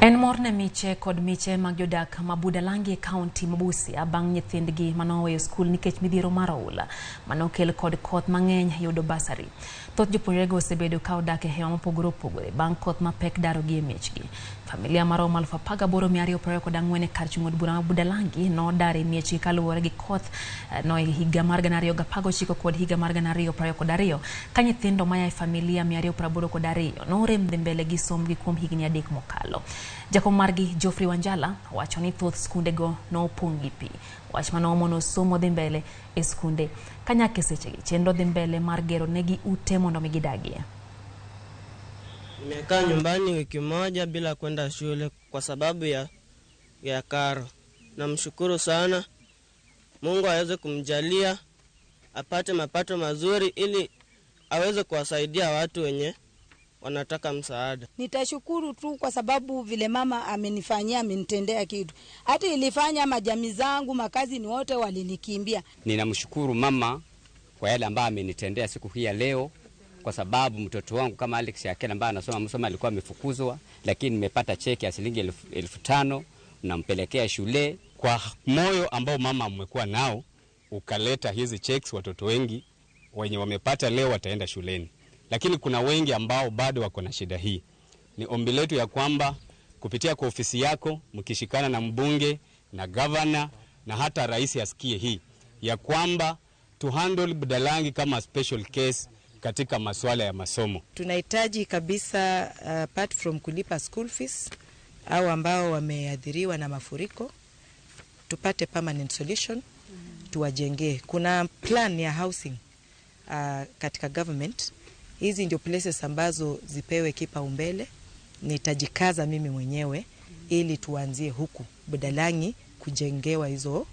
En mor ne miche kod miche mag jodak ma Budalangi e kaunti ma Busia bang' nyithindgi manoweyo skul nikech midhiero mar oula manokel kod koth mang'eny yudo bursary. Thoth jopuonjrego osebedo ka odak e hema mopogore opogore bang' koth mapek darogi e miechgi. Familia maromo 18,224 e kar chung' od bura ma Budalangi nodar e miechgi kaluwore gi koth no e higa mar 2019 kod higa mar 2022 ka nyithindo maya e familia 282 norem dhi mbele gi sombgi kuom higni 3 mokalo. Jakom margi Geoffrey Wanjala wacho ni thoth skundego nopong' gi pi. Wach manomono somo dhi mbele e skunde. Ka nyaka e sechegi chenro dhi mbele mar gero negi ute mondo mi gidagie. Nimekaa nyumbani wiki moja bila kwenda shule kwa sababu ya karo. Namshukuru sana Mungu aweze kumjalia apate mapato mazuri ili aweze kuwasaidia watu wenye wanataka msaada. Nitashukuru tu kwa sababu vile mama amenifanyia, amenitendea kitu. Hata ilifanya majamii zangu, makazi ni wote walinikimbia. Ninamshukuru mama kwa yale ambayo amenitendea siku hii ya leo, kwa sababu mtoto wangu kama Alex Akela ambaye anasoma Musoma alikuwa amefukuzwa, lakini nimepata cheki ya shilingi 5,000 nampelekea shule. Kwa moyo ambao mama amekuwa nao, ukaleta hizi checks, watoto wengi wenye wamepata leo wataenda shuleni, lakini kuna wengi ambao bado wako na shida hii. Ni ombi letu ya kwamba kupitia kwa ofisi yako mkishikana na mbunge na gavana na hata rais asikie hii ya kwamba to handle Budalangi kama special case katika masuala ya masomo. Tunahitaji kabisa apart from kulipa school fees au ambao wameathiriwa na mafuriko, tupate permanent solution, tuwajengee. Kuna plan ya housing katika government. Hizi ndio places ambazo zipewe kipaumbele. Nitajikaza mimi mwenyewe ili tuanzie huku Budalangi kujengewa hizo.